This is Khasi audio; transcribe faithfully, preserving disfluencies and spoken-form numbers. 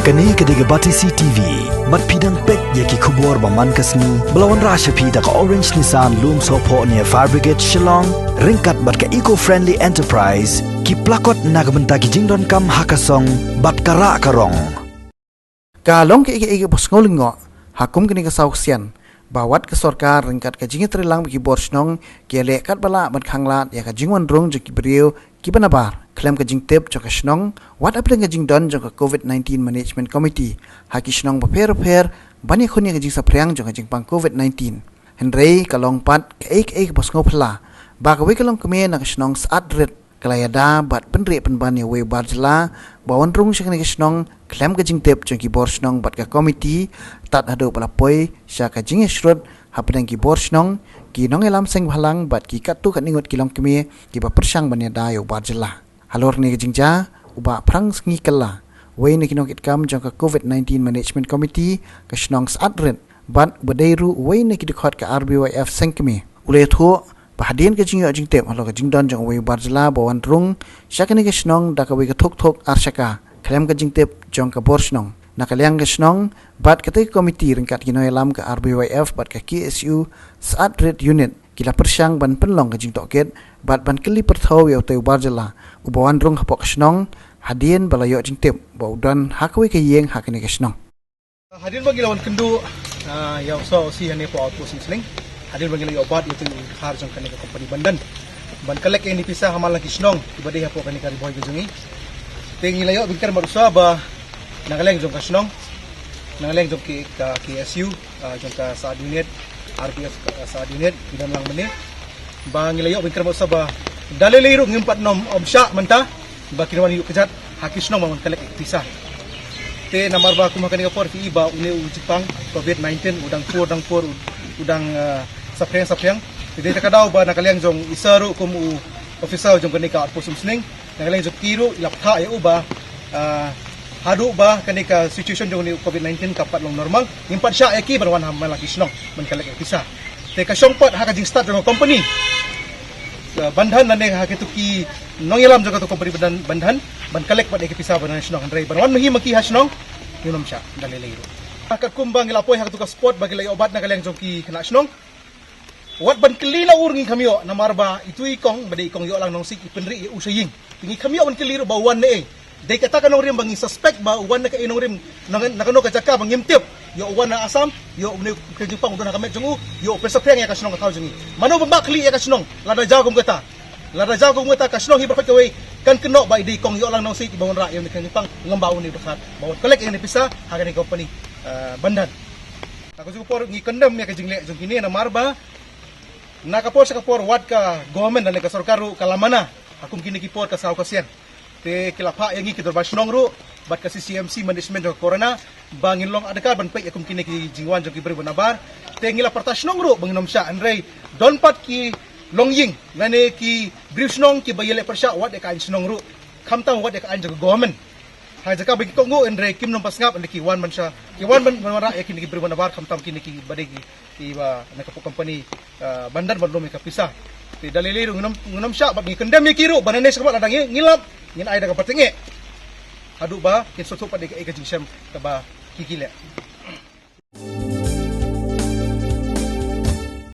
Kane ka dei ka Batesi T V. Bad phi dang peit ïa ki khubor ba man ka sngi ba la wanrah sha phi da ka Orange Nissan Lumsohphoh near Fire Brigade Shillong, ryngkat bad ka Eco Friendly Enterprise, ki plakot na ka bynta ki jingdonkam ha ka song bad ka rah ka rong. Ka long kaei kaei kaba sngewlyngngoh ha kum kane ka saw ksian ba wat ka sorkar ryngkat ka jingïatreilang bad ki bor shnong ki ïaleh katba lah ban khanglad ïa ka jingwan rung jong ki briew kiba nabar khlem ka jingtip jong ka shnong, wat hapdeng ka jingdon jong ka COVID nineteen Management Committee ha ki shnong bapher bapher ban ïakhun ïa ka jingsaphriang jong ka jingpang COVID nineteen. Hynrei ka long pat kaei kaei kaba sngewphylla ba kawei ka longkmie na ka shnong Syatrit ka la ïada bad pynrieh pynban ïa uwei u bar jylla ba wan rung sha kane ka shnong khlem ka jingtip jong ki bor shnong bad ka komiti, tad haduh ba la poi sha ka jingïashrut hapdeng ki bor shnong, ki nongïalam seng bhalang bad ki katto katne ngut ki longkmie kiba pyrshang ban ïada ïa u bar jylla. Halor kane ka jingjia, u Bah Phrang Sngi Kylla, uwei na ki nongkitkam jong ka COVID nineteen Management Committee ka shnong Syatrit bad uba dei ruh uwei na ki dkhot ka R B Y F Sengkmie, u la ïathuh ba hadien ka jingïoh jingtip halor ka jingdon jong uwei u bar jylla ba wan rung sha kane ka shnong da kawei ka thuk thuk ar shaka khlem ka jingtip jong ka bor shnong, na ka liang ka shnong bad katei ka komiti ryngkat ki nongïalam ka R B Y F bad ka K S U Syatrit Unit ki la pyrshang ban pynlong ka jingtohkit bad ban kylli pyrthew ïa utei u bar jylla uba wan rung hapoh ka shnong hadien ba la ïoh jingtip ba u don ha kawei ka ïing ha kane ka shnong. Hadien ba ngi la wan kynduh, ah, ïa u S O C hangne hapoh Outpost Umsning, hadien ba ngi la ïoh bat ïa utei u dkhar jong kane ka company Bandan ban collect ïa kine ki pisa ha man la ki shnong kiba dei hapoh kane ka Ri Bhoi ka jong ngi. Te ngi la ïoh ban kren bad u S O C ba na ka liang jong ka shnong, na ka liang jong ki, ka K S U, ah, jong ka Syatrit Unit, R B F ka, ah, Syatrit Unit, ki don lang mynne. Ba ngi la ïoh ban kren bad u S O C ba da lei lei ruh ngim pat nym ym shah mynta ba kin wan ïuh kjat ha ki shnong ban wan collect ïa ki pisa. Te namar ba kum ha kane ka por phi i ba une u jingpang COVID nineteen u dang pur dang pur, u dang, ah, saphriang saphriang. Te dei ta ka daw ba na ka liang jong i sir ruh kum u officer jong kane ka Outpost Umsning, na ka liang jong ki ruh i la phah ïa u ba, ah, haduh ba kane ka situation jong une u COVID nineteen ka pat long normal, ngim pat shah ïa ki ban wan ha man la ki shnong ban collect ïa ki pisa. Te ka shong pat ha ka jingstad jong ka company, ah, Bandan lane ha kito ki nongïalam jong kato company Bandan, Bandan ban collect pat ïa ki pisa ban wan shnong, hynrei ban wan ma hi ma ki ha shnong ngim nym shah da lei lei ruh. Katkum ba ngi la poi ha kato ka spot ba ki la ïoh bat na ka liang jong ki khynnah shnong, wat ban kylli na u ruh ngim kham ïoh, namar ba itu i kong ba dei i kong Ïohlang Nongsiej i pynrieh ïa u sha ïing. Te ngim kham ïoh ban kylli ruh ba u wan na ei. Dei kata ka nongrim ba ngi suspect ba u wan na kaei nongrim, na, na kano ka jaka ba ngim tip. Ïoh u wan na Assam, ïoh une u kren jingpang u don ha ka met jong u, ïoh u pynsaphriang ïa ka shnong ka thaw jong ngi. Mano ban bah khlieh ïa ka shnong lada jaw kum kata? Lada jaw kum kata ka shnong hi baroh kawei kan kynnoh ba i dei i kong Ïohlang Nongsiej ba wanrah ïa une u kren jingpang lyngba une u dkhar ba wan collect ïa kane ka pisa ha kane ka company, ah, Bandan. Ha kajuh ka por ngi condemn ïa ka jingleh jong kine namar ba na ka por sha ka por wat ka government lane ka sorkar ruh ka la mana ha kum kine ki por ka saw ka siang. Te ki la phah ïa ngi ki dorbar shnong ruh bad ka C C M C management jong ka corona ba ngin long adkar ban peit ïa kum kine ki jingwan jong ki briew ba nabar. Te ngi la pyrta shnong ruh ba ngin nym shah, hynrei don pat ki longïing lane ki briew shnong kiba ïaleh pyrshah wat ïa ka aiñ shnong ruh, khamtam wat ïa ka aiñ jong ka government. Ha jaka ba ki kohnguh hynrei kim nym pat sngap, hynrei ki wan ban shah, ki wan ban, ban wanrah ïa kine ki briew ba nabar, khamtam kine kiba dei ki, kiba na ka company, ah, Bandan ban lum ïa ka pisa. Te da lei lei ruh ngin nym, ngin nym shah bad ngi condemn ïa ki ruh ba nangne shakhmat lada ngi, ngi lap ngin ai da kaba tyngeh haduh ba kin sngewthuh pat ïa kaei ka jingshem kaba ki, ki leh.